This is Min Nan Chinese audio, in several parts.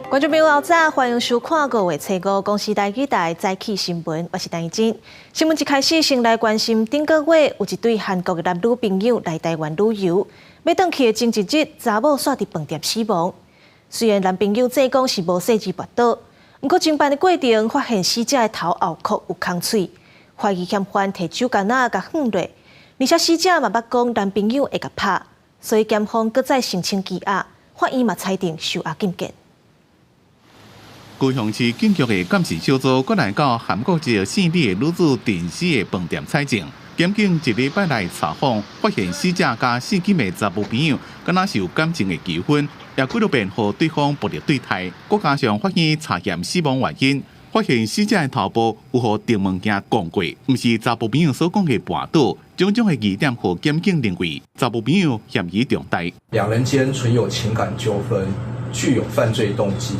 觀眾朋友早，歡迎收看五月初五公視台語台早起新聞，我是陳怡貞。新聞一開始，先來關心頂個月有一對韓國的男女朋友來台灣旅遊，欲轉去的前一日，查某煞佇飯店死亡。雖然男朋友證講是無細膩跋倒，毋過偵辦的過程發現死者的頭後殼有空喙，懷疑嫌犯提手鉗仔共放落，而且死者嘛捌講男朋友會共拍，所以檢方閣再申請羈押，法院嘛裁定收押禁見。高雄市警局的鑑識小組，閣來到韓國籍姓李的女子陳屍的飯店採證。檢警一禮拜來查訪，發現死者佮姓金的查埔朋友，敢若是有感情的糾紛，也幾落遍予對方暴力對待。閣加上法醫查驗死亡原因，發現死者的頭部有予長物件摃過，毋是查埔朋友所講的跋倒。種種的疑點，予檢警認為查埔朋友嫌疑重大。兩人間存有情感糾紛，具有犯罪動機。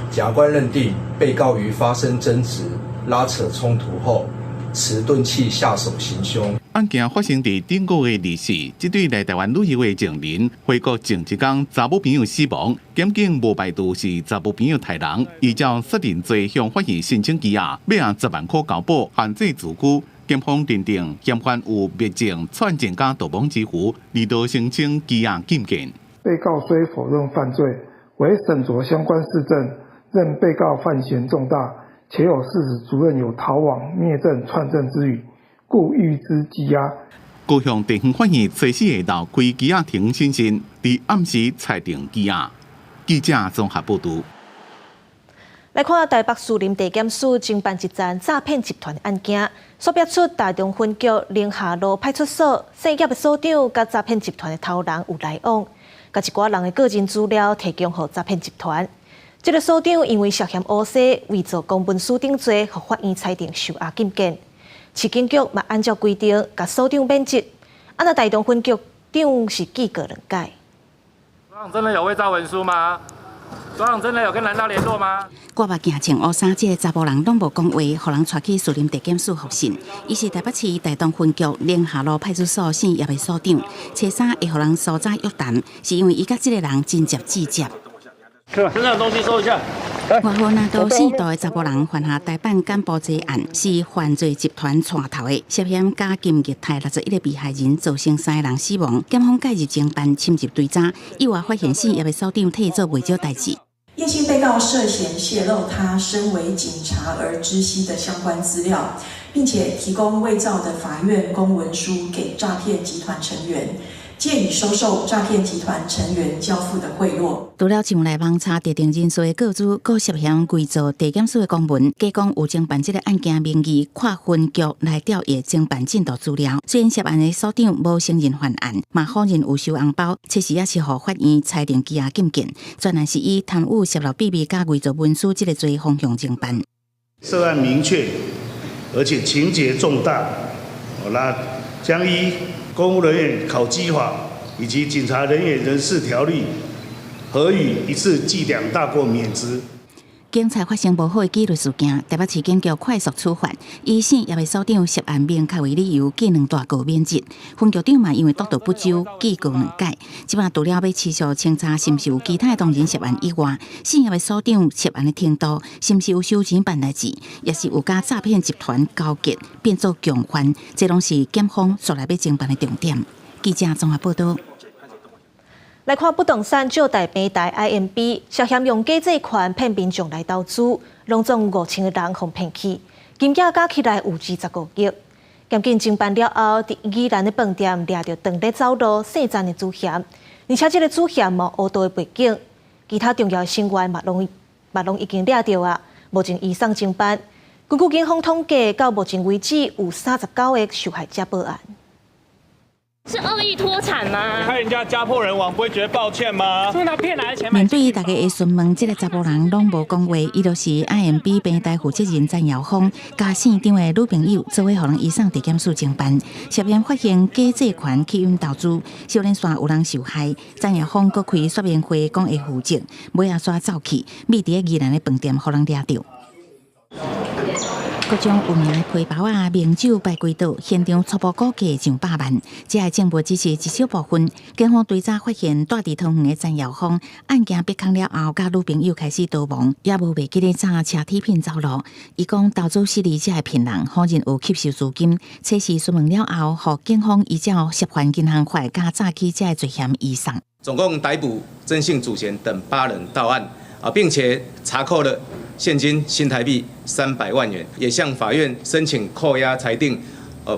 檢察官認定，被告於發生爭執、拉扯衝突後，持鈍器下手行兇。案件發生佇頂個月24，這對來台灣旅遊的情人回國前一工，查某朋友死亡，檢警無排除是查某朋友刣人，依照殺人罪向法院申請羈押，欲按10萬箍交保，限制自居。檢方認定嫌犯有滅證、串證佮盜墓之虞，二度申請羈押禁見。被告雖否認犯罪，惟審酌相關事證，認被告犯嫌重大，且有事實足認有逃亡、滅證、串證之虞，故予之羈押。高雄地方法院初四下晝開羈押庭審訊，佇暗時裁定羈押。記者綜合報導。來看台北士林地檢署偵辦一樁詐騙集團案件，搜篾出大中分局寧夏路派出所姓葉的所長佮詐騙集團的頭人有來往，共一寡人的個人資料提供予詐騙集團。這个所長因為涉嫌烏西偽造公文書等罪，予法院裁定收押禁見。市警局嘛按照規定，共所長免職。啊，那大同分局長是記過兩改。所長真的有偽造文書嗎？所長真的有跟藍道聯絡嗎？割目鏡穿烏衫，這个查埔人攏無講話，予人帶去士林地檢署複訊。伊是台北市大同分局寧夏路派出所姓葉的所長，初三會予人搜查約談，是因為伊佮這个人真接至接。身上東西收一下。外號拿刀姓杜的查埔人犯下台辦柬埔寨案，是犯罪集團帶頭的，涉嫌假金虐待61個被害人，造成三个人死亡。檢方介入偵辦，深入追查，意外發現姓葉的所長替伊做袂少代誌。葉姓被告涉嫌洩露他身為警察而知悉的相關資料，並且提供偽造的法院公文書給詐騙集團成員，藉以收受詐騙集團成員交付的賄賂。除了上來網查特定人士的個資，閣涉嫌偽造地檢署的公文，假講有偵辦這个案件名義跨分局來調閱偵辦進度資料。雖然涉案的所長無承認犯案，嘛否認有收紅包，確實也是予法院裁定羈押禁見。全案是以貪污、洩露秘密佮偽造文書這个罪方向偵辦。涉案明確，而且情節重大，那將依公務人員考績法以及警察人員人事條例，核予一次記兩大過免職。警察發生無好的紀律事件，台北市警局快速處罰，以姓葉的所長涉案明確為理由，記兩大過免職。分局長嘛因為督導不周，記過兩改。這擺除了欲持續清查是毋是有其他的同仁涉案以外，姓葉的所長涉案的程度，是毋是有收錢辦代誌，抑是有佮詐騙集團勾結變做共犯，這攏是檢方紲來欲偵辦的重點。記者綜合報導。來看不動產借貸平台 IMB 涉嫌用假借款騙民眾來投資，攏總5000個人予騙去，金額加起來有25億。檢警偵辦了後，佇宜蘭的飯店掠著當咧走路姓陳的主嫌，而且這个主嫌無黑道的背景，其他重要的成員嘛攏已經掠著啊，目前移送偵辦。根據警方統計，到目前為止有39個受害者報案。是惡意脫產嗎？看人家家破人亡，不會覺得抱歉嗎？是他騙來的錢。面對大家的詢問，這个查埔人攏無講話，伊就是 IMB 平台負責人陳堯峰，佮姓張的女朋友，做伙予人移送地檢署偵辦，涉嫌發行假借款去引投資，小連線有人受害，陳堯峰閣開說明會講會負責，尾仔煞走去，覕佇宜蘭的飯店予人掠著。各種有名的皮包啊、名酒擺幾桌，現場初步估計上百萬。這个證物只是一小部分。警方追查發現，蹛佇桃園的陳耀芳案件曝光了後，佮女朋友開始逃亡，也無袂記咧詐奢侈品走路。伊講投資失利才會騙人，否認有吸收資金。測試詢問了後，予警方依照涉犯銀行法佮詐欺這个罪嫌移送。總共逮捕曾姓主嫌等八人到案，啊，並且查扣了現金新台幣300萬元，也向法院申請扣押裁定，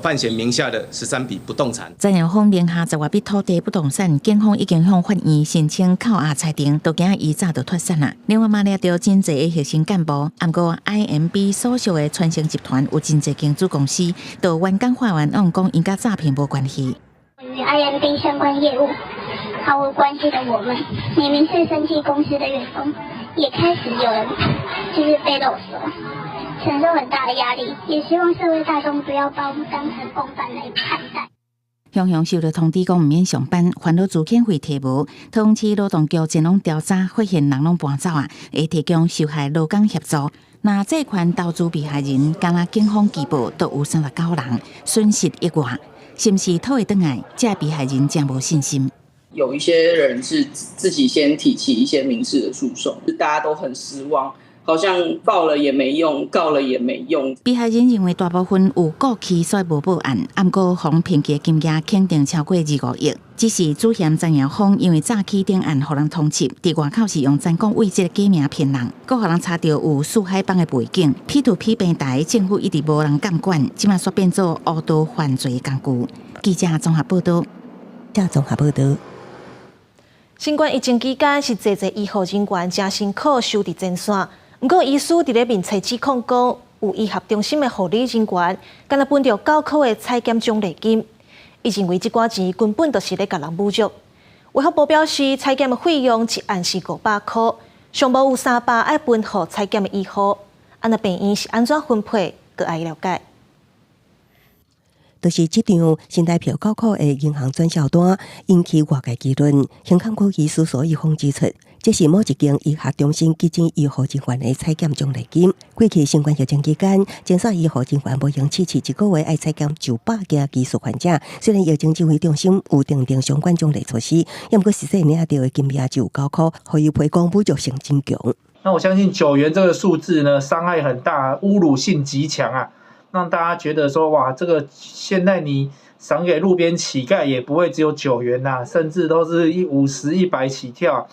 范閒名下的13筆不動產。陳耀峰名下10外筆土地不動產，警方已經向法院申請扣押裁定，都驚伊早就脫產啦。另外嘛，掠著真濟的核心幹部，毋過 IMB 所屬的傳承集團有真濟間子公司，都冤講法院攏講𪜶佮詐騙無關係。與 IMB 相關業務毫無關係的我們，明明是生技公司的員工，也開始有人就是被勒索，承受很大的壓力，也希望社會大眾不要把我們當成共犯來看待。雄雄收到通知講毋免上班，煩惱資遣費提無，桃園市勞動局前往調查，發現人攏搬走啊，會提供受害勞工協助。若這款投資被害人，敢若警方舉報都有39人，損失億外，是毋是討會轉來？這被害人誠無信心。有一些人是自己先提起一些民事的訴訟，大家都很失望，好像報了也沒用，告了也沒用。被害人認為大部分有過去，所以無報案。毋過，予人騙去的金額肯定超過25億。只是主嫌陳耀峰因為詐欺等案予人通緝，佇外口是用陳廣偉這个假名騙人，閣予人查著有四海幫的背景。P2P 平台政府一直無人監管，這馬煞變做烏道犯罪工具。記者綜合報道。記者綜合報道。新冠疫情期間是濟濟醫護人員誠辛苦守佇前線，毋過醫師佇咧面冊指控講，有醫學中心的護理人員，敢若分著9塊的採檢獎勵金，伊認為這寡錢根本就是咧共人侮辱。衛福部表示，採檢的費用一案是500塊，上無有300愛分予採檢的醫護，啊若病院是按怎分配，閣愛了解。就是這張新台票9塊的銀行轉銷單，引起外界議論。香港區醫師蘇玉峰指出，這是某一間醫學中心急診醫護人員的採檢獎勵金。過去新冠疫情期間，前線醫護人員無閒試試一個月愛採檢上百件疑似患者。雖然疫情指揮中心有訂定相關獎勵措施，毋過實際領著的金額只有9塊，予伊批講侮辱性真強。那我相信9元這個數字呢，傷害很大，侮辱性極強啊！讓大家覺得說，哇，這個現在你賞給路邊乞丐也不會只有9元吶，甚至都是一五十、100起跳。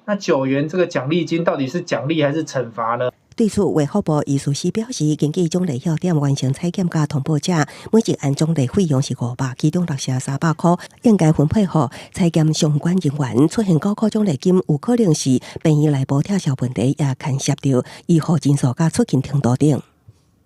那九元這個獎勵金到底是獎勵還是懲罰呢？對此，衛福部醫師司表示，根據獎勵要點完成採檢佮通報者，每一案獎勵費用是500，其中六成300塊，應該分配予採檢相關人員。出現9塊獎勵金，有可能是病院內部撤銷問題，也牽涉著醫護人數佮出勤程度等。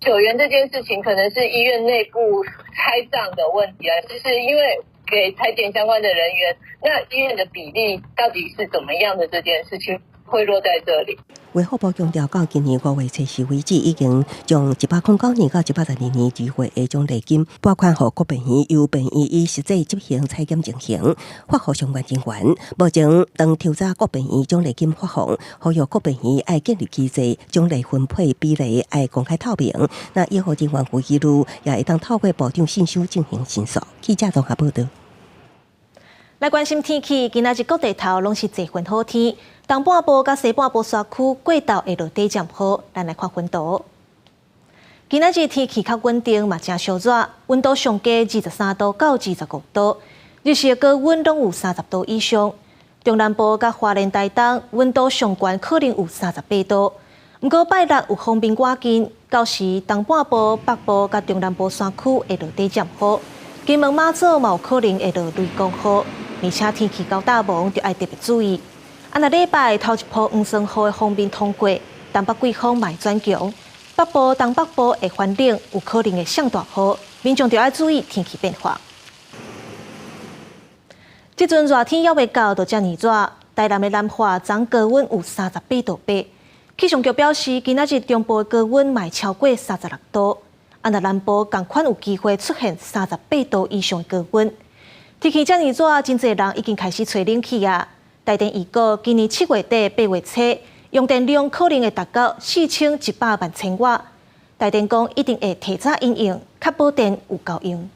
9元這件事情可能是醫院內部開賬的問題啊，就是因為給採檢相關的人員，那醫院的比例到底是怎麼樣的這件事情會落在這裡。衛福部強調，到今年5月初四為止，已經將109年到112年2月的獎勵金撥款予各病院，由病院以實際執行採檢情形發予相關人員。目前當抽查各病院獎勵金發放，呼籲各病院愛建立機制，獎勵分配比例愛公開透明。若醫護人員有疑慮，也會當透過部長信箱進行申訴。記者綜合報導。來關心天氣，今仔日各地頭攏是濟雲好天，東半部佮西半部山區過晝會落短暫雨。咱來看溫度。今仔日天氣較穩定，嘛誠燒熱，溫度上低23度到25度，日時的高溫攏有30度以上。中南部佮花蓮台東溫度上懸可能有38度。毋過拜六有鋒面倚近，到時東半部、北部佮中南部山區會落短暫雨，金門馬祖嘛有可能會落雷公雨。而且天氣厚罩霧，就愛特別注意。啊，若禮拜頭一波黃霜雨的鋒面通過，東北季風嘛會轉強，北部、東北部會寒冷，有可能會降大雨，民眾就愛注意天氣變化。這陣熱天猶未到，就遮爾熱。台南的南化昨高溫有38.8度。氣象局表示，今仔日中部的高溫嘛會超過36度，啊，若南部仝款有機會出現38度以上的高溫。天氣遮爾熱，真濟人已經開始吹冷氣啊。台電預告，今年7月底、8月初，用電量可能會達到4100萬千瓦。台電講一定會提早因應，確保電有夠用。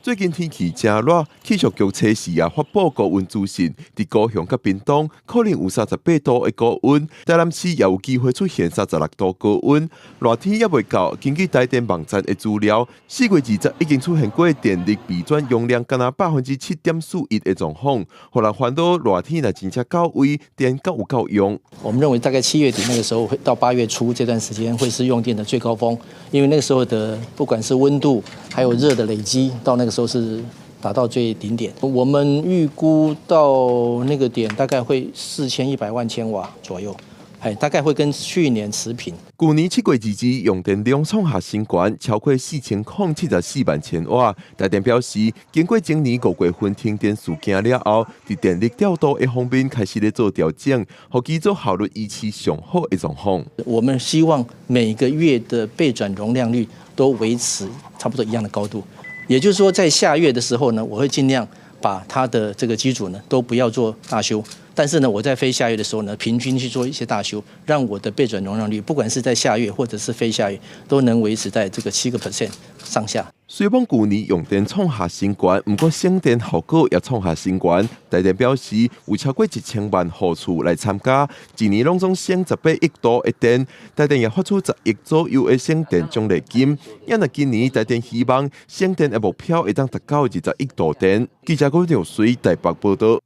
最近天氣誠熱，氣象局初時也發布高溫資訊，佇高雄佮屏東可能有38度的高溫，台南市也有機會出現36度高溫。熱天猶未到，根據台電網站的資料，4月20已經出現過電力備轉容量干焦7.41%的狀況，予人煩惱熱天若真正到位，電敢有夠用？我們認為大概7月底那個時候，會到8月初這段時間會是用電的最高峰，因為那個時候的不管是溫度還有熱的累積，到那個時候是達到最頂點。我們預估到那個點大概會4100萬千瓦左右，哎，大概會跟去年持平。舊年7月22用電量創下新高，超過4074萬千瓦。台電表示，經過前年5月份停電事件了後，佇電力調度的方面開始咧做調整，予機組效率維持上好的狀況。我們希望每個月的備轉容量率都維持差不多一樣的高度。也就是說，在夏月的時候呢，我會盡量把它的這個機組呢都不要做大修，但是呢，我在非夏月的時候呢，平均去做一些大修，讓我的備轉容量率，不管是在夏月或者是非夏月，都能維持在這個7% 上下。雖罔舊年用電創下新高，毋過省電效果也創下新高。台電表示，有超過1000萬戶厝來參加，一年攏總省18億度的電。台電也發出10億左右的省電獎勵金。也若今年台電希望省電的目標會當達到20億度電。記者郭兆水台北報道。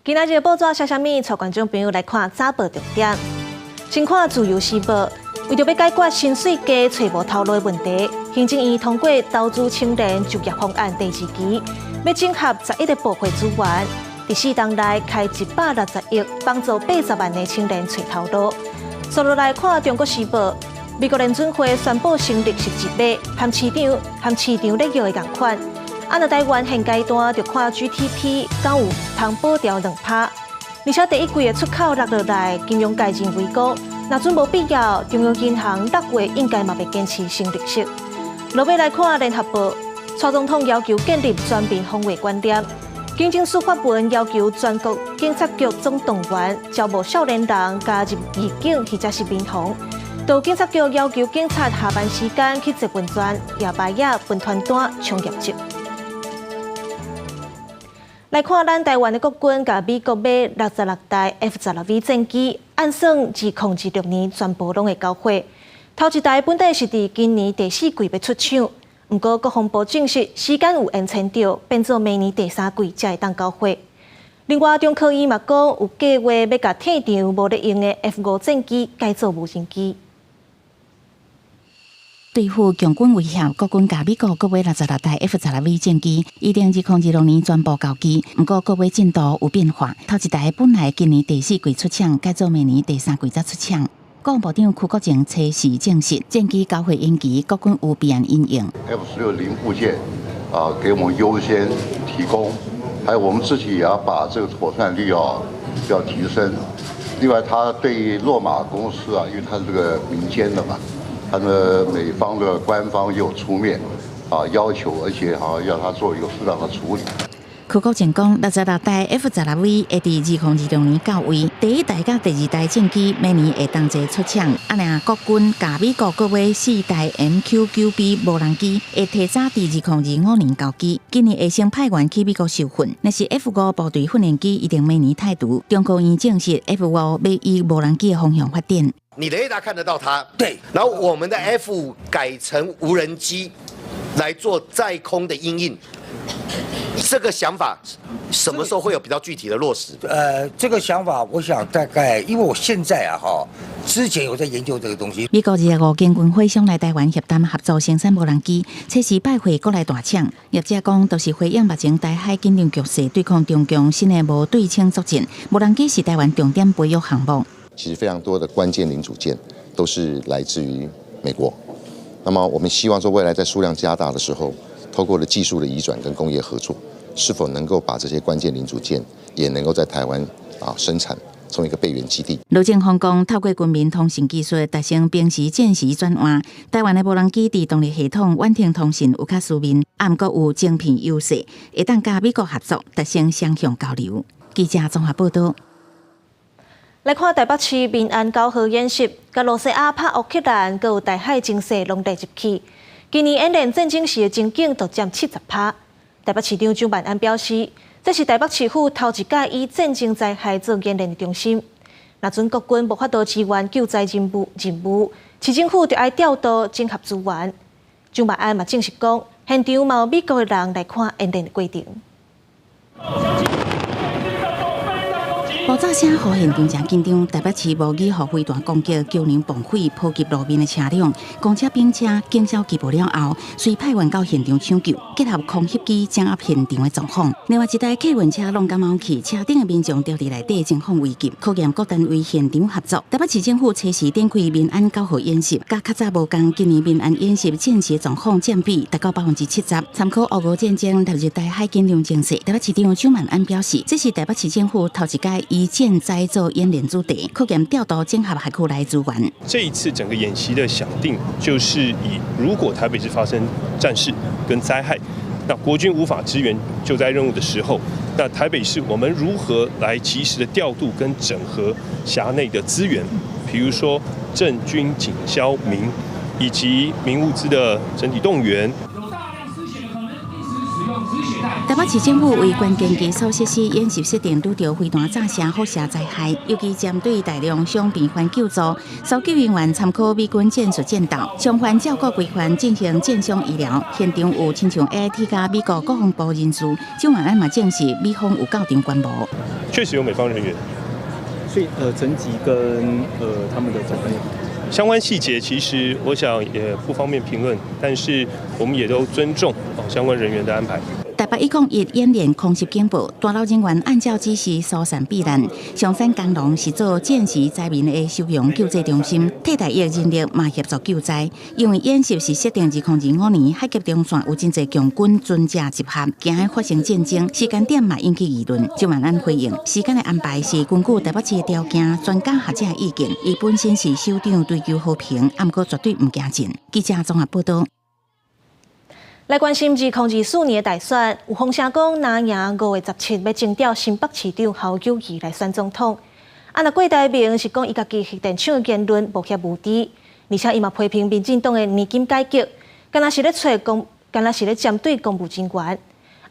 今仔日報紙寫啥物？帶觀眾朋友來看早報重點。先看自由時報，為著欲解決薪水低、揣無頭路的問題，行政院通過投資青年就業方案第二期，欲整合11個部會資源，佇4冬內開160億，幫助80萬个青年揣頭路。紲落來看中國時報，美國聯準會宣布升利息一碼，和市場咧搖的仝款。啊，若台灣現階段就看 GDP 敢有通保牢2%，而且第一季的出口落落來，金融界認為講，若準無必要，中央銀行6月應該嘛欲堅持升利息。落尾來看聯合報，蔡總統要求建立全面防衛觀念，警政署發文要求全國警察局總動員招募少年人加入義警或者是民防。到警察局要求警察下班時間去踅溫泉、搖擺仔、分傳單、衝業績。來看咱台灣的國軍共美國買66台 F-16V 戰機，按算2026年全部攏會交貨。頭一台本底是佇今年第四季欲出廠，毋過國防部證實時間有延遲著，變做明年第三季才會當交貨。另外，中科院嘛講有計劃欲共退場無咧用的 F-5戰機改做無人機。對付共軍威脅，國軍共美國閣買66台 F-16V 戰機，預定2026年全部交機。毋過，購買進度有變化，頭一台本來今年第四季出廠，改做明年第三季才出廠。國防部長邱國正初時證實，戰機交貨延期，國軍有備案因應。 F-16零部件啊，給我們優先提供，還有我們自己也要把這個妥善率啊要提升。另外，他對於洛馬公司啊，因為它是這個民間的嘛。他們美方的官方又出面啊要求，而且哈要他做一個適當的處理。邱國正講，66台 F-16V 會佇2026年到位，第一代佮第二代戰機明年會同齊出廠。啊，若國軍共美國閣買四台 MQ-9B 無人機，會提早佇2025年交機。今年會先派員去美國受訓。若是 F-5部隊訓練機一定明年退伍。中科院證實 F-5 欲以無人機的方向發展。你雷達看得到它，對。然後我們的 F-5 改成無人機來做在空的因應，這個想法什麼時候會有比較具體的落實？這個想法我想大概，因為我現在啊，哈，之前有在研究這個東西。美國25間軍火商來台灣協談合作生產無人機，測試拜會國內大廠。業者講，都是回應目前台海緊張局勢，對抗中共新的無對稱作戰，無人機是台灣重點培育項目。其實非常多的關鍵零組件都是來自於美國。那麼我們希望說，未來在數量加大的時候，透過了技術的移轉跟工業合作，是否能夠把這些關鍵零組件也能夠在台灣啊生產，成為一個備援基地。盧正峰講，透過軍民通信技術達成兵時戰時轉換，台灣的無人機佇動力系統、遠程通訊有較輸面，毋過有晶片優勢，會當佮美國合作達成雙向交流。記者綜合報道。來看台北市民安九號演習，共露西亞拍烏克蘭，閣有台海情勢攏列入去。今年演練戰爭時的情景就佔70%。台北市長蔣萬安表示，這是台北市府頭一屆以戰爭災害做演練的中心。若準國軍無法度支援救災任務，市政府就愛調度整合資源。蔣萬安嘛證實講，現場嘛有美國的人來看演練的過程。爆炸聲予現場誠緊張，台北市模擬予飛彈攻擊橋梁崩毀，波及路面的車輛、公車、兵車，警消機報了後，隨派員到現場搶救，結合空襲機掌握現場的狀況。另外一台客運車挵甲貓去，車頂的民眾著佇內底，情況危急，考驗各單位現場合作。台北市政府初時展開民安九號演習，佮較早無仝，今年民安演習戰時狀況佔比達到70%。參考烏俄戰爭納入台海緊張情勢，台北市長蔣萬安表示，這是台北市政府頭一屆以戰災做演練主題，考驗調度整合轄區內資源。這一次整個演習的想定，就是以如果台北市發生戰事跟災害，那國軍無法支援救災任務的時候，那台北市我們如何來及時的調度跟整合轄內的資源，譬如說政軍警消民以及民物資的整體動員。台北市政府為關鍵基礎設施演習設定，拄著飛彈炸聲輻射災害，尤其針對大量傷病患救助，搜救人員參考美軍戰術戰鬥，相關照顧規範進行戰傷醫療。現場有親像 AIT 佮美國國防部人士，蔣萬安嘛證實美方有到場觀摩。確實有美方人員，所以層級跟他們的長官。相關細節其實我想也不方便評論，但是我們也都尊重相關人員的安排。台北101演練空襲警報，大樓人員按照指示疏散避難。松山工農是做戰時災民的收容救濟中心，替代役人力嘛協助救災。因為演習是設定2025年，海峽中線有真濟共軍船隻集合，驚會發生戰爭，時間點嘛引起議論。蔣萬安回應，時間的安排是根據台北市的條件、專家學者的意見。伊本身是首長追求和平，毋過絕對毋驚戰。記者綜合報道。來關心2024年的大選，有風聲講，藍營5月17欲徵調新北市長侯友宜來選總統。啊，若郭台銘是講伊家己核電廠的言論無遐無知，而且伊嘛批評民進黨的年金改革，敢若是咧揣公，敢若是咧針對公務人員。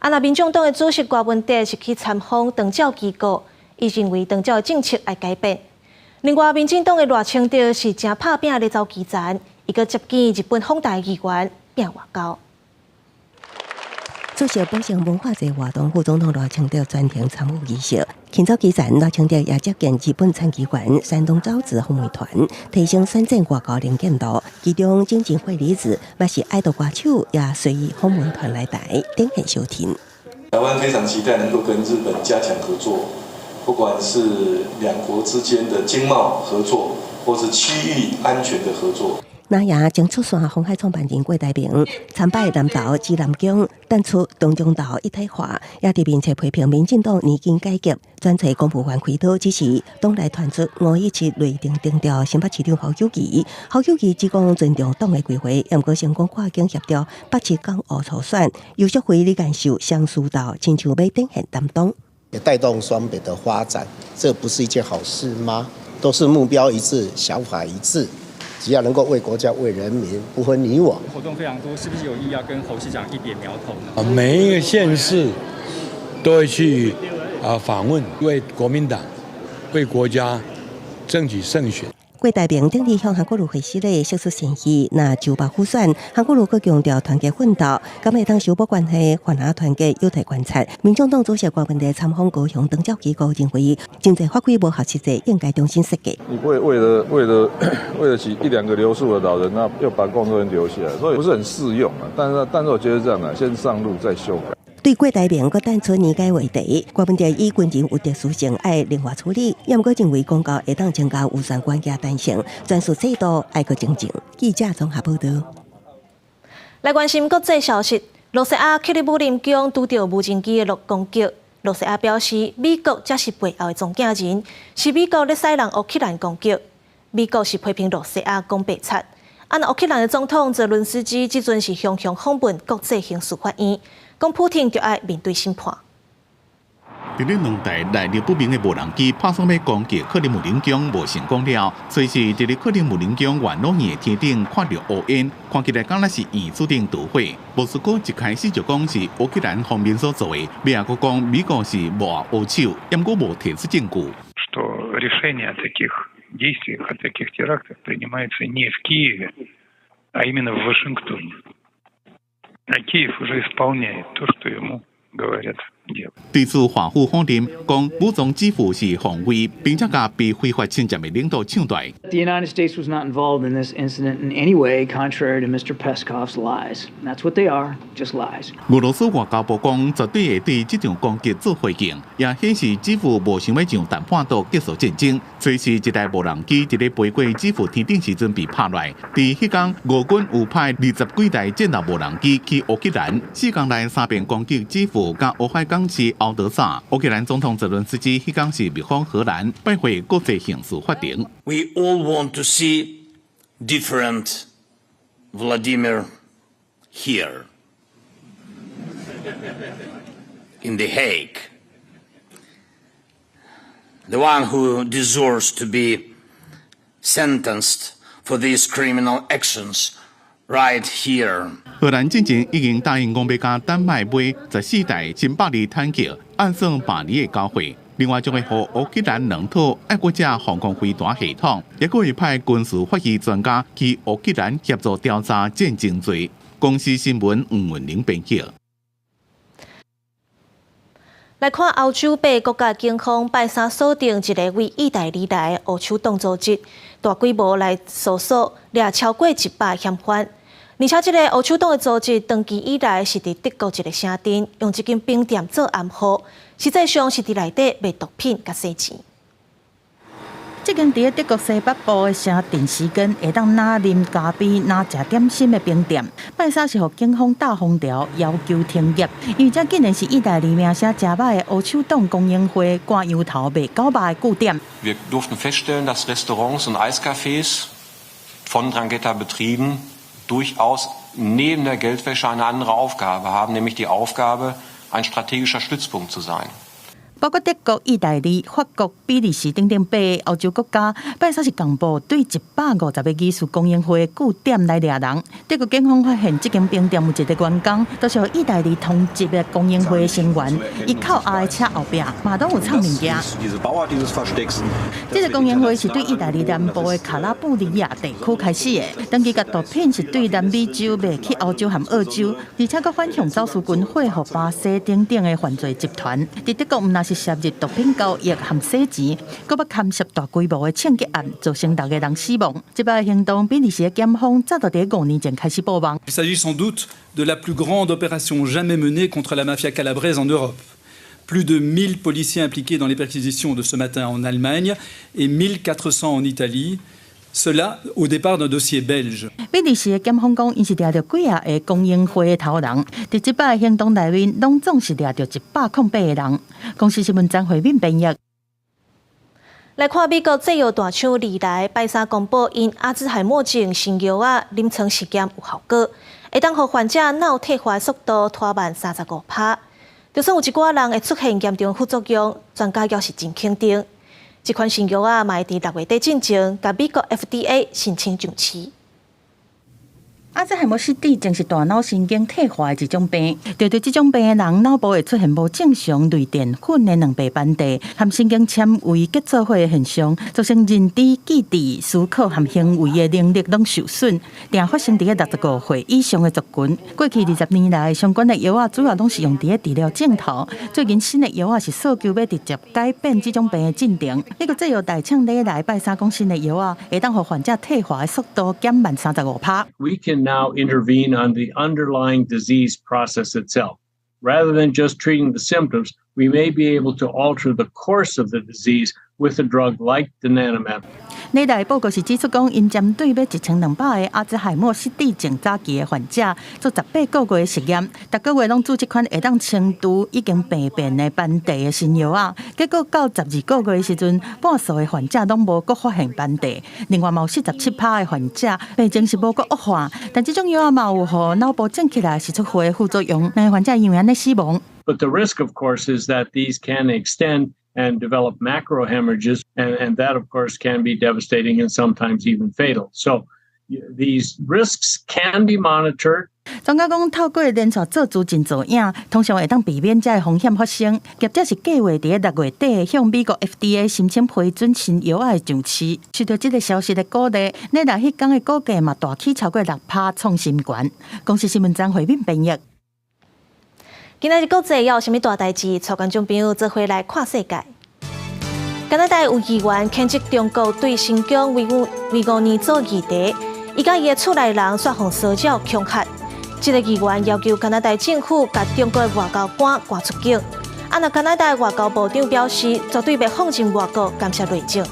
啊，若民眾黨的主席柯文哲是去參訪長照機構，伊認為長照的政策愛改變。另外，民進黨的賴清德是誠拍拚咧走基層，伊閣接見日本訪台議員拚外交。出席寶城文化節活動，副總統賴清德全程參與儀式。行走基層，賴清德也接見日本參議員山東昭子訪問團，提升選戰外交能見度。其中，菅直惠里子嘛是愛豆歌手，也隨訪問團來台展現相挺。台灣非常期待能夠跟日本加強合作，不管是兩國之間的經貿合作，或是區域安全的合作。藍營將出線鴻海創辦人郭台銘參拜南投指南宮，淡出中中投一體化，也佇面冊批評民進黨年金改革，轉揣公務員開刀，只是黨內傳出517內定徵調新北市長侯友宜，侯友宜只講尊重黨的規劃，毋過成功跨境協調北市港澳初選，游錫堃李干秀相輸到，親像欲展現擔當，也帶動雙北的發展，這不是一件好事嗎？都是目標一致，想法一致。只要能夠為國家、為人民，不分你我。活動非常多，是不是有意要跟侯市長一別苗頭呢？每一個縣市都會去訪問，為國民黨、為國家爭取勝選。郭台銘頂日向韓國瑜會失禮，釋出善意，若就罷輔選，韓國瑜閣強調團結奮鬥，敢會當修補關係，還下團結有待觀察。民眾黨主席柯文哲參訪高雄長照機構，認為經濟法規無合實際，應該重新設計。你不會為了幾一兩個留宿的老人，那又把工作人員留下來，所以不是很適用啊。但是我覺得這樣啊，先上路再修改。對郭台銘閣淡出年改話題，柯文哲以軍人有特殊性愛靈活處理，也毋過認為公告會當增加預算關鍵彈性，專屬制度愛閣精進。記者綜合報道。來關心國際消息，露西亞克里姆林宮拄著無人機的攻擊。露西亞表示，美國才是背後的中間人，是美國咧使人烏克蘭攻擊。美國是批評露西亞講白賊。啊，若烏克蘭的總統澤倫斯基這陣是雄雄訪問國際刑事法院，講普廷著愛面對審判。佇咧兩台來歷不明的無人機拍算欲攻擊克里姆林宮無成功了，隨時佇咧克里姆林宮元老院的天頂看著烏煙，看起來敢若是圓注定導火。莫斯科一開始就講是烏克蘭方面所做的，尾仔閣講美國是幕後烏手，毋過無提出證據。 Что решение о таких действиях, о таких терактах принимается не в Киеве, а именно в Вашингтоне. А Киев уже исполняет то, что ему говорят делать. 對此，華府否認講武裝基輔是防衛，並且共被非法侵佔的領土搶奪。 The United States was not involved in this incident in any way, contrary to Mr. Peskov's lies. That's what they are, just lies. 俄羅斯外交部講，絕對會對這場攻擊做回應，也顯示基輔無想欲上談判桌結束戰爭。隨時一台無人機佇咧飛過基輔天頂時陣被拍落來。佇彼工，俄軍有派20幾台戰鬥無人機去烏克蘭，4工內三遍攻擊基輔佮烏海港市敖德薩。烏克蘭總統澤倫斯基彼工是密訪荷蘭，拜會國際刑事法庭。 We all want to see different Vladimir here in The Hague, the one who deserves to be sentenced for these criminal actions right here. 荷蘭進前已經答應講欲共丹麥買14台新百二坦克，按算明年會交貨。另外，將會予烏克蘭兩套愛國者防空飛彈系統，也閣會派軍事法醫專家去烏克蘭協助調查戰爭罪。公視新聞吳文玲編輯。來看歐洲八國家警方拜三鎖定一个對意大利來的烏手黨組織，大規模來搜索，掠超過100嫌犯。而且，這个烏手黨的組織長期以來是佇德國一个城鎮，用這間冰店做掩護，實際上是佇內底賣毒品佮洗錢。這間佇咧德國西北部的城鎮時間會當若啉咖啡、若食點心的冰店，拜三是予警方鬥封條，要求停業。因為這竟然是意大利名聲誠歹的烏手黨公英會割羊頭賣狗肉的據點。 Wir durften feststellen, dass Restaurants und Eiscafés von 'Ndrangheta betrieben durchaus neben der Geldwäsche eine andere Aufgabe haben, nämlich die Aufgabe, ein strategischer Stützpunkt zu sein. 包括德國、意大利、法國、比利時等等八个歐洲國家，拜三是共報對150個疑似公英會據點來掠人。德國警方發現這間冰店有一个員工，就是予意大利通緝的公英會成員，伊扣押的車後壁嘛攏有藏物件。這个公英會是對意大利南部的卡拉布里亞地區開始的，長期共毒品是對南美洲賣去歐洲和澳洲，而且閣反向走私軍火予巴西等等的犯罪集團。佇德國毋但是涉入毒品交易和洗錢，閣捌牽涉大規模的槍擊案，造成6個人死亡。這擺行動，比利時的檢方早就佇5年前開始布網。 Il s'agit sans doute de la plus grande opération jamais menée contre la mafia calabraise en Europe. Plus de 1000 policiers impliqués dans les perquisitions de ce matin en Allemagne et 1400 en Italie. Cela au départ d'un dossier belge。比利時的檢方講，𪜶是掠著幾仔个公英會的頭人，佇這擺行動內面，攏總是掠著108個人。公視新聞張惠敏編譯。來看美國製藥大廠禮來拜三公布，𪜶阿茲海默症新藥仔臨床試驗有效果，會當予患者腦退化速度拖慢35%。就算有一寡人會出現嚴重副作用，專家猶是真肯定。這款新藥仔嘛會佇6月底進前，共美國 FDA 申請上市。阿茲海默失智症是大腦神經退化的一種病，著著這種病的人，腦部會出現無正常類澱粉的蛋白斑塊，和神經纖維結做伙的現象，造成認知、記憶、思考和行為的能力攏受損，定發生佇咧65歲以上的族群。過去20年來，相關的藥仔主要攏是用佇咧治療症頭。最近新的藥仔是訴求欲直接改變這種病的進程。美國製藥大廠禮來拜三講新的藥仔會當予患者退化的速度減慢35%。 We can now intervene on the underlying disease process itself. Rather than just treating the symptoms, we may be able to alter the course of the disease with a drug like donanemab. 禮來報告是指出講，𪜶針對欲1200個阿茲海默失智症早期的患者做18個月的實驗，逐個月攏注這款會當清除已經病變的斑塊的新藥仔，結果到12個月的時陣，半數的患者攏無閣發現斑塊，另外嘛有47%的患者病情是無閣惡化，但這種藥仔嘛有予腦部腫起來，是出血的副作用，兩个患者因為按呢死亡。But the risk, of course, is that these can extend and develop macrohemorrhages, and that, of course, can be devastating and sometimes even fatal. So these risks can be monitored. 專家講，透過連續做資金造影，通常會當避免這个風險發生。業者是計劃佇6月底向美國 FDA 申請批准新藥仔的上市。受到這个消息的鼓勵，禮六彼工的股價嘛大起超過6趴，創新高。公視新聞張惠敏編譯。今仔日國際猶有啥物大代誌？帶觀眾朋友做伙來看世界。加拿大有議員譴責中國對新疆維吾爾族議題，伊佮伊的厝內人煞予騷擾恐嚇。這個議員要求加拿大政府共中國的外交官趕出境。啊，若加拿大外交部長表示，絕對袂放任外國干涉內政。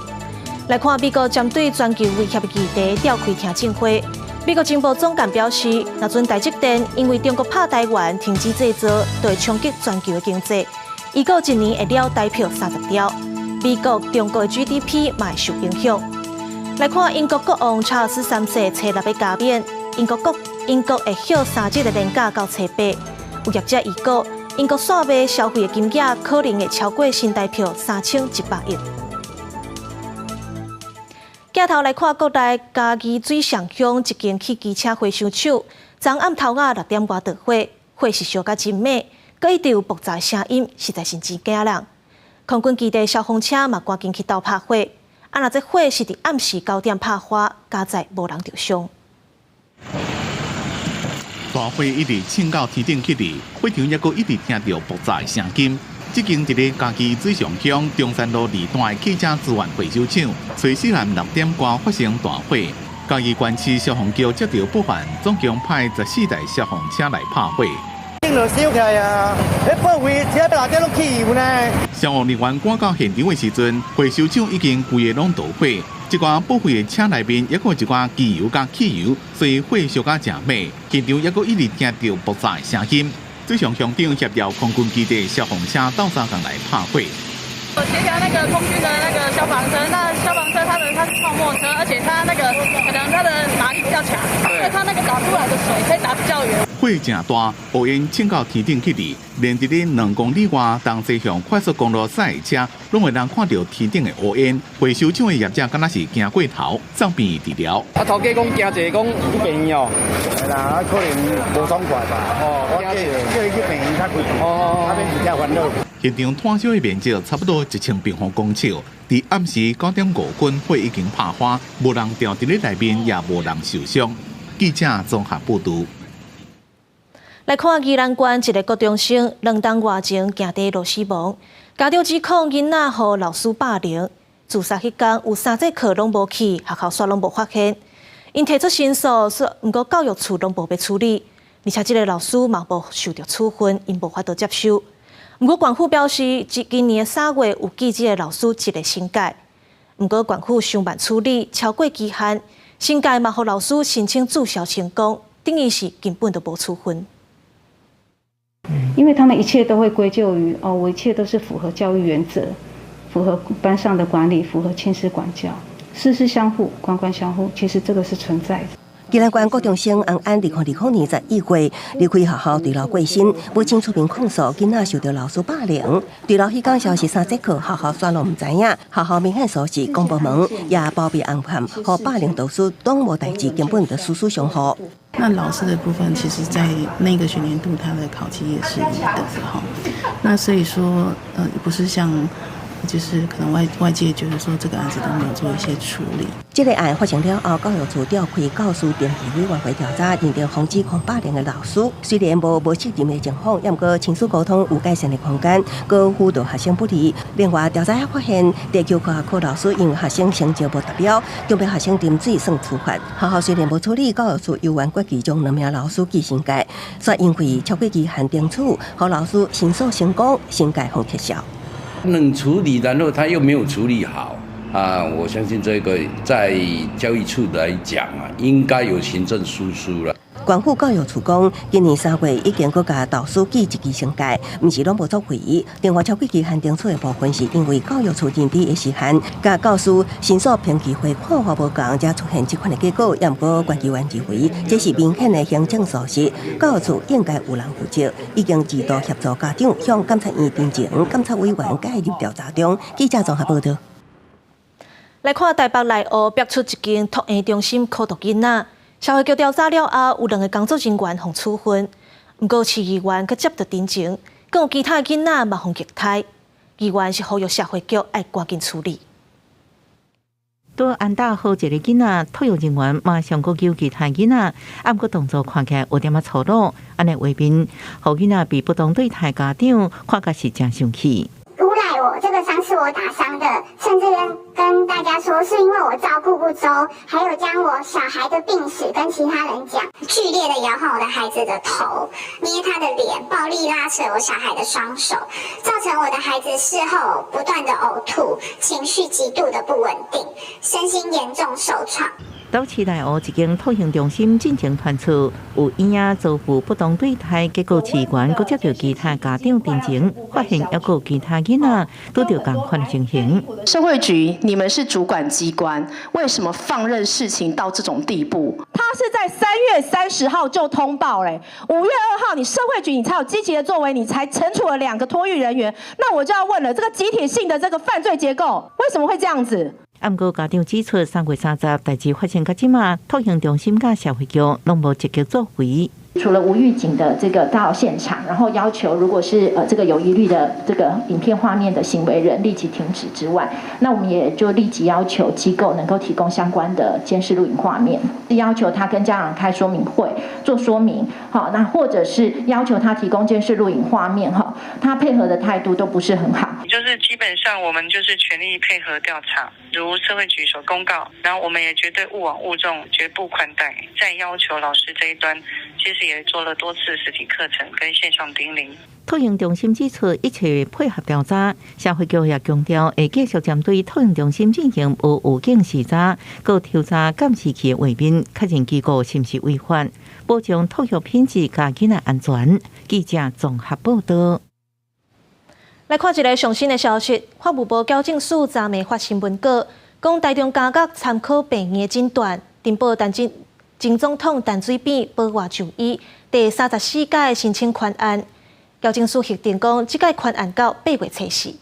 來看美國針對全球威脅議題召開聽證會，美國情報總監表示，若準台積電因為中國拍台灣停止製造，就會衝擊全球的經濟。預估一年會了台票30兆。美國、中國的 GDP 嘛會受影響。來看英國國王查爾斯三世初六欲加冕，英國會歇3日的連假到初八。有業者預估，英國煞賣消費的金額可能會超過新台票3100億。鏡頭來看，國內嘉義水上鄉一間汽機車回收廠，昨暗頭仔6點外著火，火勢燒甲真猛，閣一直有爆炸聲音，實在是真驚人。空軍基地消防車嘛趕緊去鬥拍火，啊，若這火是佇暗時9點拍花，佳哉無人著傷。大火一直衝到天頂去哩，火場猶閣一直聽著爆炸聲音。這間佇咧嘉義水上鄉中山路2段的汽車資源回收廠，初四暗6點外發生大火。嘉義縣市消防局接到報案，總共派14台消防車來拍火。頂就燒起來啊！彼報廢車內底攏汽油呢。消防人員趕到現場的時陣，回收廠已經規个攏著火。這寡報廢的車內面猶閣有一寡機油佮汽油，所以火燒甲誠猛。現場猶閣一直聽著爆炸的聲音。水上鄉長協調空軍基地消防車鬥相共來拍火。我協調那個空軍的那個消防車，那消防車它是泡沫車，而且它那個可能它的馬力比較強，所以它那個打出來的水可以打比較遠。火誠大，烏煙衝到天頂去哩，連佇咧2公里外東西向快速公路駛的車，攏會當看著天頂的烏煙。回收廠的業者敢若是驚過頭，送病院治療。啊，頭家講驚一個講去病院哦，係啦，可能無爽快吧。哦，我叫叫伊去病院較快，哦，較免佇遮煩惱。現場炭燒的面積差不多1000平方公尺，佇暗時9點5分，火已經拍花，無人著佇咧內面，也無人受傷。記者綜合報導。來看宜蘭縣一个國中生，2冬外前行地路死亡，家長指控囡仔予老師霸凌，自殺彼工有三節課攏無去，學校煞攏無發現。𪜶提出申訴，說毋過教育處攏無欲處理，而且這个老師嘛無受著處分，𪜶無法度接受。毋過縣府表示，今年3月有記這个老師一个懲戒，毋過縣府傷慢處理，超過期限，懲戒嘛予老師申請註銷成功，等於是根本就無處分。因為他們一切都會歸咎於哦，我一切都是符合教育原則，符合班上的管理，符合親師管教，師師相護，官官相護，其實這個是存在的。宜蘭縣國中生安安2020年11月離開學校墜樓過身，母親出面控訴囡仔受著老師霸凌。墜樓彼工消失三節課，學校煞攏毋知影。學校明顯疏失，公部門也包庇紅漢，予霸凌導師攏無代誌，根本就師師相護。那老師的部分，其實在那個學年度，他的考績也是一等的哈。那所以說，不是像，就是可能外界覺得說這個案子都沒有做一些處理。這个案發生了後，教育處召開教師登記委員會調查，認定防指控霸凌的老師，雖然無責任的情況，也毋過親師溝通有改善的空間，閣輔導學生不利。另外調查還發現，地球科學課老師因為學生成績無達標，強迫學生啉水算處罰。學校雖然無處理，教育處猶原決議將兩名老師記申誡，煞因為超過期限懲處，予老師申訴成功，申誡予撤銷。能處理，然後他又沒有處理好啊！我相信這個在教育處來講啊，應該有行政疏失了。縣府教育處講，今年3月已經閣共導師記一支懲戒，毋是攏無作為。另外超過期限定處的部分，是因為教育處認知的時限，佮教師申訴評議會看法無仝，才出現這款的結果。也毋過關機員認為，這是明顯的行政疏失，教育處應該有人負責，已經指導協助家長向監察院陳情，監察委員介入調查中。記者綜合報道。來看台北內湖逼出一間托嬰中心苦毒囡仔，社會局調查了後，有兩个工作人員予處分，毋過飼議員閣接著陳情，閣有其他囡仔嘛予虐待，議員是呼籲社會局愛趕緊處理。拄按打好一个囡仔，托育人員馬上閣救其他囡仔，啊，毋過動作看起來有點仔粗魯，按呢畫面，予囡仔被不當對待家長看甲是誠生氣。誣賴我，這個傷是我打傷的，甚至跟大家說是因為我照顧不周，還有將我小孩的病史跟其他人講，劇烈的搖晃我的孩子的頭，捏他的臉，暴力拉扯我小孩的雙手，造成我的孩子事後不斷的嘔吐，情緒極度的不穩定，身心嚴重受創。台北市內湖一間托嬰中心進前傳出有嬰仔遭遇不當對待，結果飼員閣接著其他家長陳情，發現猶閣有其他囡仔拄著仝款的情形。社會局，你們是主管機關，為什麼放任事情到這種地步？他是在3月30號就通報嘞，5月2號你社會局你才有積極的作為，你才懲處了兩個托育人員。那我就要問了，這個集體性的這個犯罪結構為什麼會這樣子？啊，毋過家長指出，3月30代誌發生到這馬，托嬰中心佮社會局攏無積極作為。除了無預警的這個到現場，然後要求如果是這個有疑慮的這個影片畫面的行為人立即停止之外，那我們也就立即要求機構能夠提供相關的監視錄影畫面，要求他跟家長開說明會做說明，好，那或者是要求他提供監視錄影畫面，哈，他配合的態度都不是很好。就是基本上我們就是全力配合調查，如社會局所公告，然後我們也絕對勿枉勿縱，絕不寬待。在要求老師這一端，其實也做了多次實體課程跟線上叮嚀。托嬰中心指出，一切配合調查，社會局也強調會繼續針對托嬰中心進行無預警視查，閣調查監視器的畫面，確認機構是毋是違法，保障托育品質佮囡仔安全。記者綜合報道。來看一个上新的消息，法務部矯正署昨暝發新聞稿，講台中監獄參考病院的診斷，呈報前總統陳水扁保外就醫，第34屆申請寬案，矯正署核定講，這屆寬案到8月初四。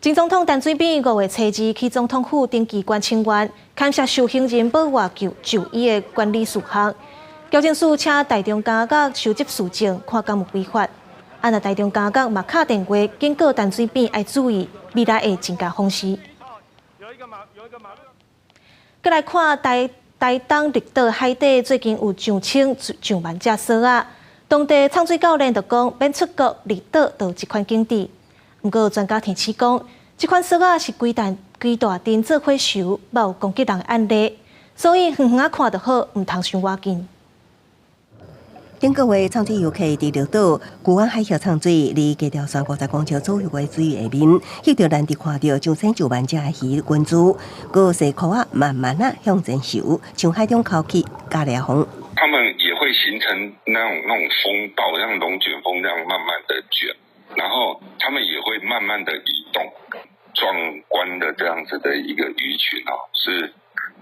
前總統陳水扁5月初二去總統府登機關請願，勘察受刑人保外就醫的管理事項。矯正署請台中監獄收集書證，看敢有違法。啊，若台中監獄嘛敲電話警告陳水扁愛注意，未來會增加風險。閣來看台東綠島海底最近有上千上萬隻梭仔，當地藏水教練就講，免出國綠島就有這款景致。毋過專家提醒講，這款梭仔是規大規大陣做伙泅，捌有攻擊人的案例，所以遠遠仔看就好，毋通傷倚近。頂個月，藏水遊客佇綠島龜灣海峽藏水，離基條山50公尺左右的水下面，翕著難得看著上千上萬隻的魚群聚，閣細箍仔慢慢仔向前游，像海中口氣加掠風。他們也會形成那種風暴，像龍捲風那樣慢慢的捲，然後他們也會慢慢的移動，壯觀的這樣子的一個魚群哦，是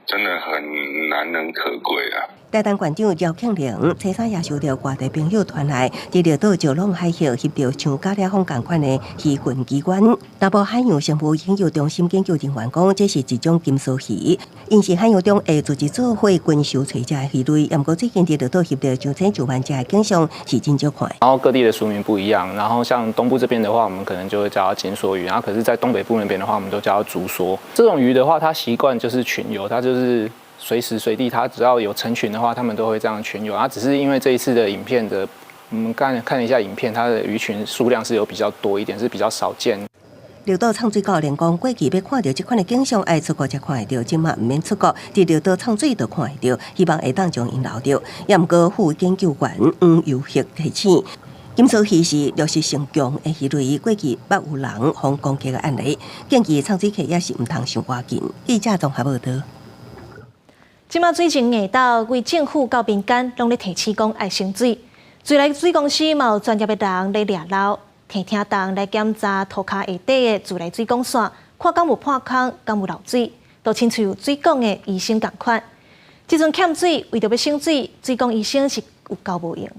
真的很難能可貴啊。台東縣長姚慶鈴初三也收著外地朋友傳來，佇綠島石朗海峽翕著像加掠風仝款的魚群奇觀。南部海洋生物研究中心研究人員講，這是一種金梭魚，𪜶是海洋中會組織做伙群泅揣食的魚類。毋過最近佇綠島翕著上千上萬隻的景象是真少看。然後各地的俗名不一樣，然後像東部這邊的話，我們可能就會叫它金梭魚，然後可是，在東北部那邊的話，我們都叫它竹梭。這種魚的話，它習慣就是群游，它就是隨時隨地，它只要有成群的話，他們都會這樣群游。啊，只是因為這一次的影片的，我們剛看了一下影片，它的魚群數量是有比較多一點，是比較少見。綠島藏水教練講，過去欲看著這款的景象，愛出國才看會著，這馬毋免出國，佇綠島藏水就看會著，希望會當將𪜶留著。也毋過副研究員黃尤赫提醒，金梭魚是掠食性強的魚類，過去捌有人予攻擊的案例，建議藏水客也是毋通傷倚近。記者綜合報道。這馬水情硬到，對政府到民間攏咧提醒講愛省水。自來水公司嘛有專業的人咧掠漏，提聽筒來檢查塗跤下底的自來水管線，看敢有破空，敢有漏水，都親像水管的醫生仝款。這陣欠水，為著欲省水，水管醫生是有夠無閒。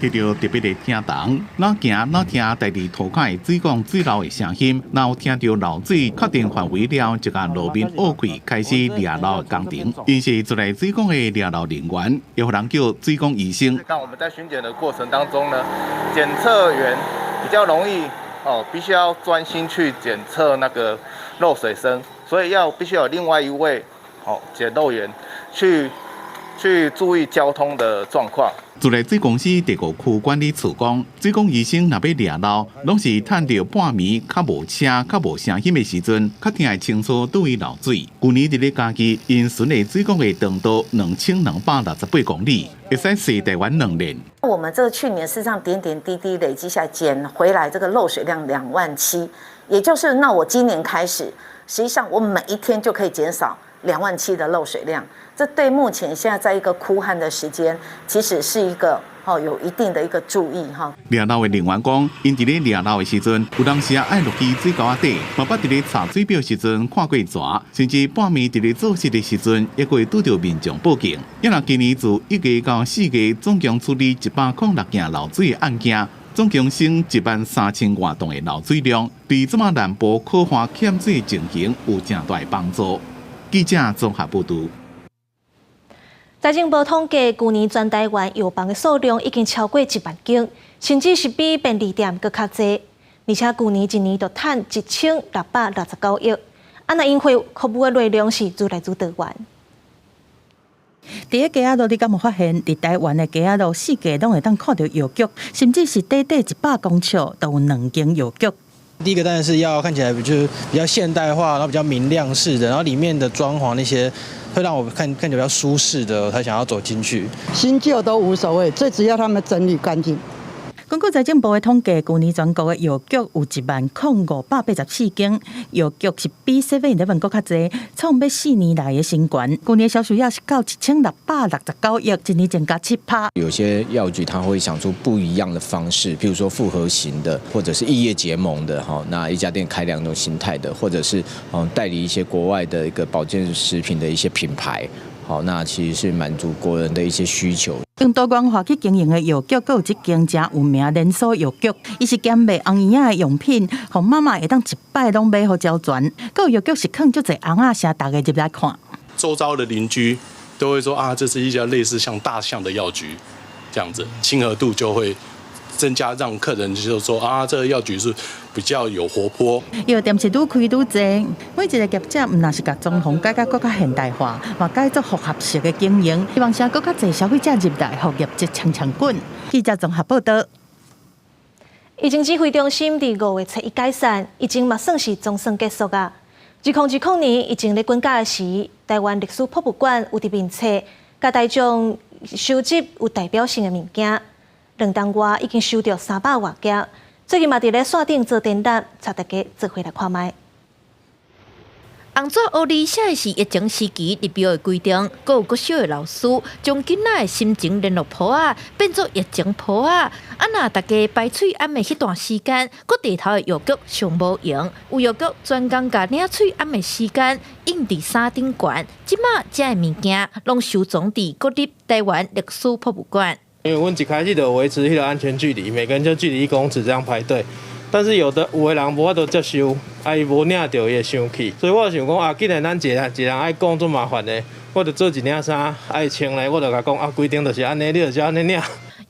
提著特別的聽筒，哪行哪聽佇佇塗跤的水管水漏的聲音，若有聽著漏水，確定範圍了，就共路面挖開，開始掠漏的工程。𪜶是自來水管的掠漏人員，予人叫水管醫生。當我們在巡檢的過程當中呢，檢測員比較容易哦，必須要專心去檢測那個漏水聲，所以要必須有另外一位哦檢漏員去注意交通的狀況。自來水公司第五區管理處講，水管醫生若欲掠漏，攏是趁著半暝較無車、較無聲音的時陣，較聽會清楚佗位漏水。舊年佇咧嘉義，𪜶巡的水管的長度2228公里，會使踅台灣2年。我們這個去年事實上點點滴滴累積下來，減回來這個漏水量2.7萬，也就是那我今年開始，實際上我每一天就可以減少2.7萬的漏水量。這對目前現在在一個枯旱的時間，其實是一個有一定的一個注意哈。掠漏的人員講，𪜶佇咧掠漏的時陣，有當時愛落去水溝仔底，嘛捌佇咧查水表時陣看過蛇，甚至半暝佇咧做事的時陣，也會拄著民眾報警。抑若今年自1月到4月，總共處理106件漏水的案件，總共省1萬3千外噸的漏水量，對這馬南部苦旱欠水情形有誠大的幫助。記者綜合報導。財政部統計，舊年全台灣藥房的數量已經超過1萬間，甚至是比便利店閣較濟。而且舊年一年就趁1669億。啊，若因為服務的內容是愈來愈多元。佇咧街仔路，你敢有發現？佇台灣的街仔路，四界攏會當看著藥局，甚至是短短100公尺都有兩間藥局。第一個當然是要看起來就是比較現代化，然後比較明亮式的，然後裡面的裝潢那些會讓我看起來比較舒適的，我才想要走進去。新舊都無所謂，最主要他們整理乾淨。根據財政部的統計，舊年全國的藥局有10,584間，藥局是比 Seven Eleven 閣較濟，創欲4年來的新高。舊年銷售額是到1669億，一年增加7%。有些藥局他會想出不一樣的方式，譬如說複合型的，或者是異業結盟的，哈，那一家店開兩種形態的，或者是代理一些國外的一個保健食品的一些品牌，好，那其實是滿足國人的一些需求。用多元化去經營的藥局，閣有一間誠有名連鎖藥局，伊是兼賣紅嬰仔的用品，予媽媽會當一擺攏買予齊全。閣有藥局是囥足濟尪仔，聲逐家入來看。周遭的鄰居都會說啊，這是一家類似像大象的藥局，這樣子親和度就會增加，讓客人就說啊，這個藥局是比較有活潑。藥店是愈開愈濟，每一个業者毋但是共裝潢改甲閣較現代化，嘛改做複合式的經營，希望啥閣較濟消費者入來，予業績衝衝滾。記者綜合報導。疫情指揮中心佇5月初1解散，疫情嘛算是總算結束啊。2020年疫情咧滾價時，台灣歷史博物館有佇面冊，共大眾收集有代表性的物件。2冬外已經收著300外件，最近嘛佇咧線頂做展覽，帶大家做伙來看覓。紅紙烏字寫的是疫情時期入廟的規定，閣有國小的老師將囡仔的心情聯絡簿仔變做疫情簿仔。啊，若大家排喙罨的彼段時間，閣地頭的藥局上無閒，有藥局專工共領喙罨的時間印佇衫頂懸。這馬這的物件攏收藏佇國立台灣歷史博物館。因為阮一開始就維持彼個安全距離，每個人就距離1公尺這樣排隊。但是有的人無法度接受，啊伊無領著伊會生氣，所以我想講啊，既然咱一个人一个人愛講足麻煩的，我就做一領衫愛穿咧，我就共講啊，規定就是按呢，你就照按呢領。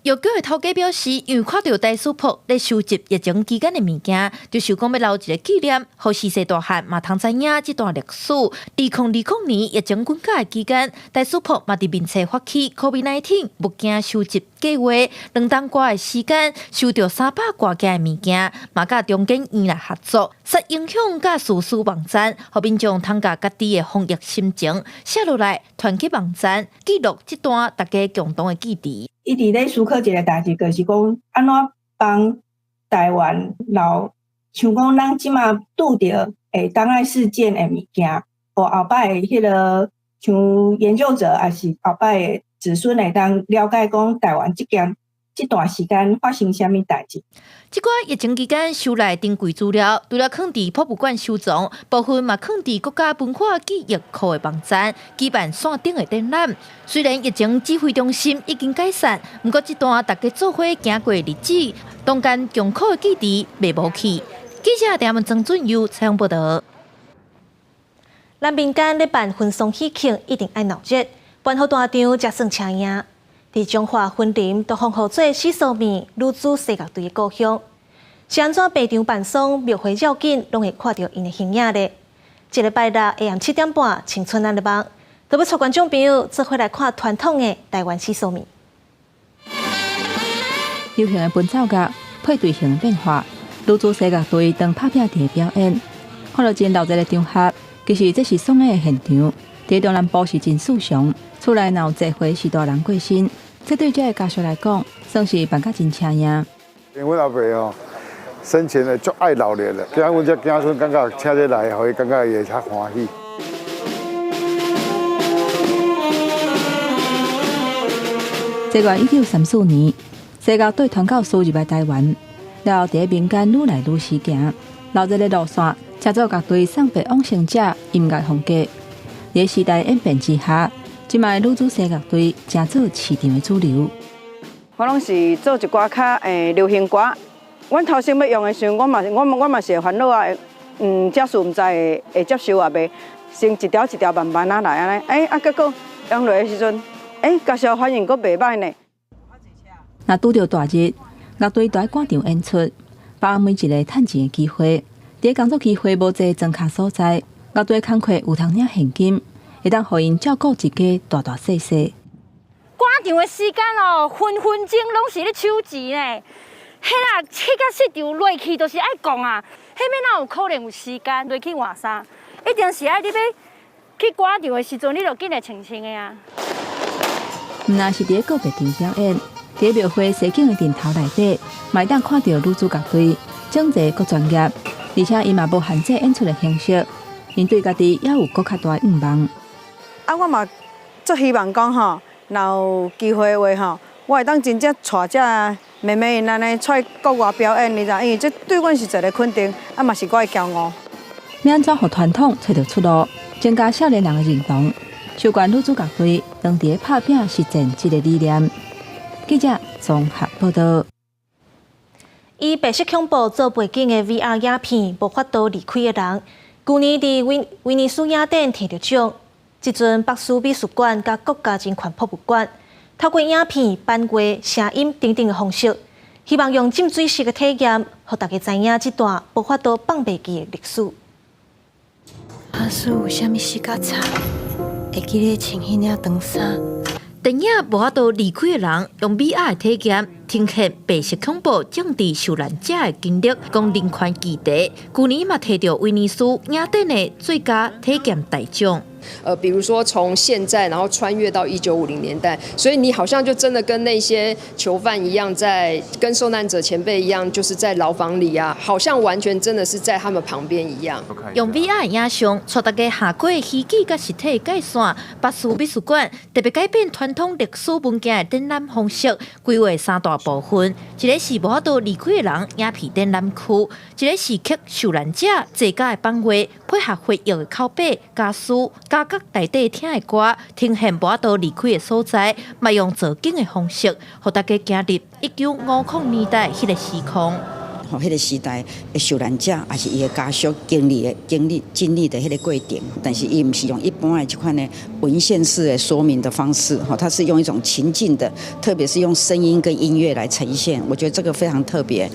藥局的頭家表示，因為看著台史博咧收集疫情期間的物件，就想講欲留一个紀念，予序細大漢嘛通知影這段歷史。2020年疫情滾價的期間，台史博嘛佇面冊發起 COVID-19 物件收集計劃，2冬外的時間收著300外件的物件，嘛佮中研院來合作，煞影響佮事實網站，予民眾通共家己的防疫心情寫落來，傳去網站記錄這段大家共同的記憶。伊佇咧思考一个代誌，就是講按怎幫台灣留，像講咱這馬拄著會當愛事件的物件，予後擺的彼个像研究者抑是後擺的子孫會當了解講台灣這件這段時間發生啥物代誌。這寡疫情期間收來珍貴資料，除了囥佇博物館收藏，部分嘛囥佇國家文化記憶庫的網站，舉辦線頂的展覽。雖然疫情指揮中心已經解散，毋過這段大家做伙行過的日子，當間艱苦的記憶袂無去。記者鄭文曾俊佑採訪報導。咱民間咧辦婚喪喜慶，一定愛鬧熱，辦予大場才算車贏。佇彰化雲林都封號做死蘇麵女子西樂隊的故鄉，是按怎排場辦喪、廟會繞境，攏會看著𪜶的形影咧。這禮拜六下暗7點半，青春咱的夢，就欲帶觀眾朋友做伙來看傳統的台灣死蘇麵。流行的伴奏樂配隊形變化，女子西樂隊當拍拚佇表演，看著真鬧熱的場合，其實這是喪禮的現場。佇中南部是真時常，厝內若有濟歲序大人過身，這對這个家屬來講，算是辦甲真車贏。因為阮阿伯哦，生前咧足愛鬧熱的，今阮這子孫感覺請這來，予伊感覺伊會較歡喜。西元1934年，西樂隊傳教士入來台灣，了後佇咧民間愈來愈時行，鬧熱的路線，車做樂隊送別往生者音樂風格。佇時代演變之下，這擺女子西樂隊成做市場的主流。我攏是做一寡較流行歌。阮頭先欲用的時陣，我嘛我我嘛是會煩惱啊。家屬毋知會會接受抑袂，先一條一條慢慢仔來按呢。欸，啊結果用落的時陣，欸，家屬反應閣袂䆀呢。若拄著大日，樂隊就愛趕場演出，把握每一个趁錢的機會。佇工作機會無濟莊跤所在，樂隊工課有通領現金，會當予𪜶照顧一家大大細細。趕場的時間哦，分分鐘攏是咧搶錢呢。彼啦，彼個市場落去就是愛講啊，彼欲哪有可能有時間落去換衫？一定是愛你欲去趕場的時陣，你就緊來穿穿的啊。毋但是佇咧告別場表演，佇廟會西景的陣頭內底，嘛會當看著女子樂隊整齊閣專業，而且伊嘛無限制演出的形式，𪜶對家己猶有閣較大的願望。啊，我嘛足希望講吼，若有機會的話吼，我會當真正帶這妹妹𪜶按呢出國外表演，你知？因為這對阮是一个肯定，啊嘛是我的驕傲。欲按怎予傳統揣著出路，增加少年人的認同，授權女子樂隊當佇咧拍拚實踐這个理念。記者綜合報導。以白色恐怖做背景的 VR 影片，無法度離開的人，舊年佇威威尼斯影展摕著獎。這陣北師美術館佮國家人權博物館，透過影片、版畫、聲音等等的方式，希望用浸水式的體驗，予大家知影這段無法度放袂記的歷史。假使有啥物死甲慘，會記得穿彼領長衫。電影無法度離開的人，用 VR 的體驗呈現白色恐怖政治受難者的經歷，講人權議題。舊年嘛摕著威尼斯影展的最佳體驗大獎。比如說從現在，然後穿越到1950年代，所以你好像就真的跟那些囚犯一樣，在跟受難者前輩一樣，就是在牢房裡啊，好像完全真的是在他們旁邊一樣。用 VR 影像帶大家跨過虛擬佮實體界線，北師美術館特別改變傳統歷史文件的展覽方式，規劃三大部分，一个是無法度離開的人影片展覽區，一个是給受難者坐家的版畫，配合回憶的口白、家書、家角內底聽的歌，呈現無法度離開的所在，嘛用造景的方式，予大家行入1950年代彼个時空。吼，彼个時代的受難者，抑是伊的家屬經歷的、經歷、經歷的彼个過程，但是伊毋是用一般的這款的文獻式的說明的方式，吼，它是用一種情境的，特別是用聲音跟音樂來呈現，我覺得這個非常特別。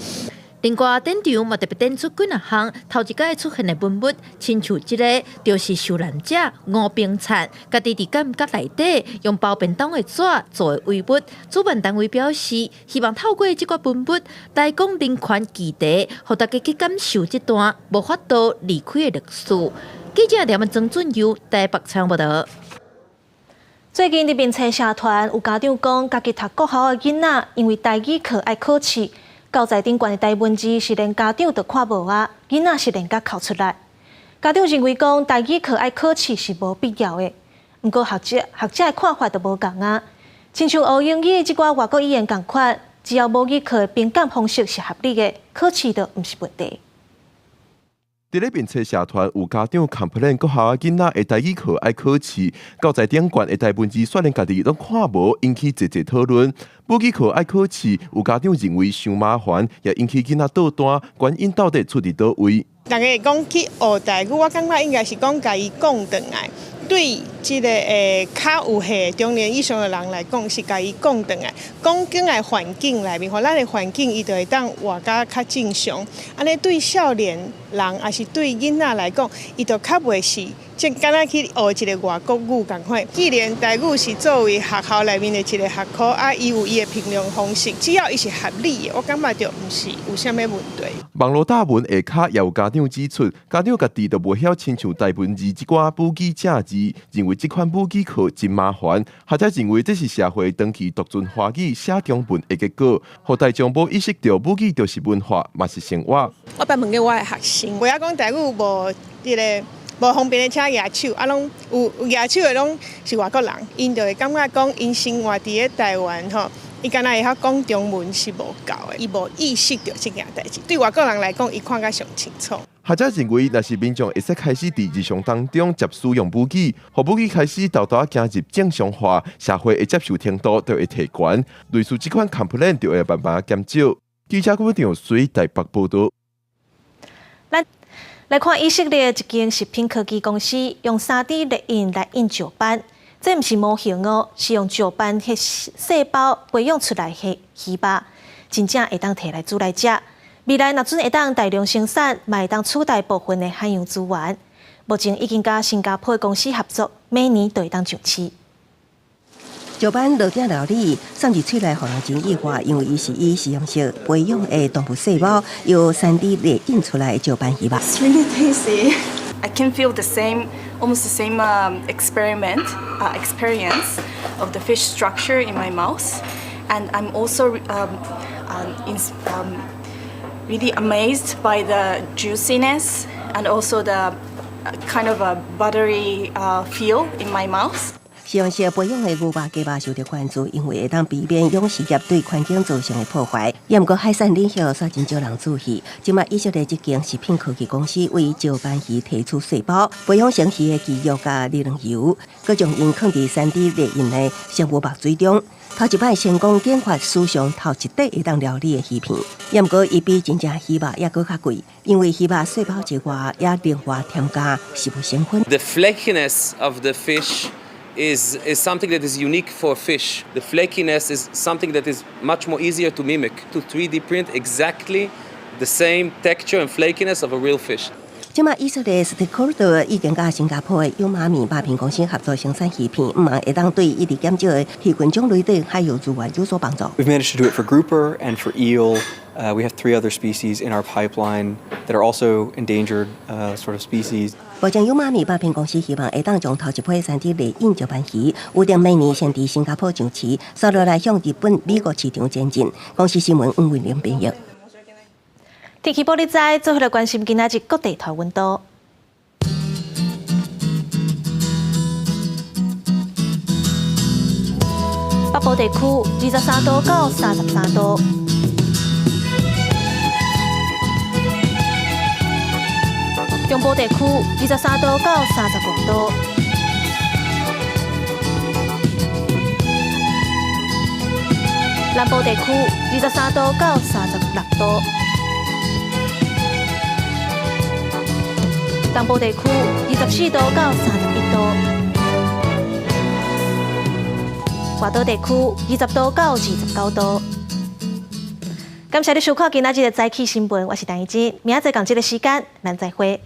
另外，展場嘛特別展出幾若項頭一擺出現的文物，親像這个就是受難者吳平燦，家己佇監獄內底用包便當的紙做的遺物。主辦單位表示，希望透過這個文物來講人權議題，予大家去感受這段無法度離開的歷史。記者梁文曾俊佑台北採訪報導。最近佇面冊社團有家長講，家己讀國校的囡仔因為台語課愛考試。教材頂懸的台文字是連家長都看無啊，囡仔是連甲哭出來。家長認為講台語課愛考試是無必要的。毋過學者學者的看法就無仝啊。親像學英語這寡外國語言仝款，只要母語課評鑑方式是合理的，考試就毋是問題。佇咧面冊社團有家長 complain 國校仔囡仔的台語課愛考試，教材頂懸的台文字，煞連家己攏看無，引起濟濟討論。母語課愛考試，有家長認為傷麻煩，也引起囡仔倒單，原因到底出佇佗位？逐家會講去學台語，我感覺應該是講共伊講轉來。對這个較有歲中年以上的人來講，是共伊講轉來，講轉來環境內面，予咱的環境伊就會當活甲較正常。按呢對少年人，抑是對囡仔來講，伊就較袂是，這敢若去學一个外國語仝款。既然台語是作為學校內面的一个學科，啊，伊有伊的評量方式，只要伊是合理的，我感覺就毋是有啥物問題。網路貼文下跤也有家長指出，家長家己都無曉親像台文字這寡母語正字，認為這款母語課真麻煩，學者認為這是社會長期獨尊華語寫中文的結果，予大眾無意識著母語就是文化，嘛是生活。我捌問過我的學生，袂曉講台語無這个無方便的請舉手，啊，攏有舉手的攏是外國人，𪜶就會感覺講𪜶生活佇咧台灣吼，伊敢若會曉講中文是無夠的，伊無意識著這件代誌。對外國人來講，伊看甲上清楚。學者認為，若是民眾會使開始佇日常當中接使用母語，予母語開始沓沓仔走入正常化，社會的接受程度就會提懸，類似這款 complaint 就會慢慢減少。記者郭長水台北報導。咱來看以色列一間食品科技公司用3D 列印來印石斑，這毋是模型哦，是用石斑彼細胞培養出來的魚肉，真正會當提來煮來食。未來若準會當大量生產，嘛會當取代部分的海洋資源。目前已經佮新加坡公司合作，每年都會當上市。石斑落鼎料理，送入喙內，予人真意外，因為伊是以實驗室培養的動物細胞，由3D 列印出來的石斑魚肉。 It's really tasty. I can feel the same, almost the same experience of the fish structure in my mouth, and I'm also really amazed by the juiciness and also the kind of a buttery feel in my mouth. 實驗室培養的牛肉雞肉受著關注，因為會當避免養殖業對環境造成的破壞。也毋過海產領域煞真少人注意。這馬以色列這間食品科技公司為石斑魚提取細胞，培養成魚的肌肉佮魚卵油，閣將𪜶囥佇3D 列印的生物墨水中，頭一擺成功研發史上頭一塊會當料理的魚片。也毋過，伊比真正魚肉猶閣較貴，因為魚肉細胞之外，也另外添加食物成分。 The flakiness of the fish is something that is unique for fish. The flakiness is something that is much more easier to mimic, to 3D print exactly the same texture and flakiness of a real fish. 這馬以色列 Steakholder 已經佮新加坡的優媽咪肉片公司合作生產魚片，毋但會當對一直減少的魚群種類等海洋資源有所幫助。 We've managed to do it for grouper and for eel. We have three other species in our pipeline that are also endangered sort of species. 目前優媽咪肉片公司希望會當將頭一批3D 列印石斑魚，預定明年先佇新加坡上市，紲落來向日本、美國市場前進。公視新聞黃慧玲編譯。天氣報你知，做伙來關心今仔日各地頭溫度。北部地區23度到33度。中部地區23度到35度。南部地區23度到36度。東部地區24度到31度。外島地區20度到29度。感謝你收看今仔日的早起新聞，我是陳怡之，明仔載仝這个時間，咱再會。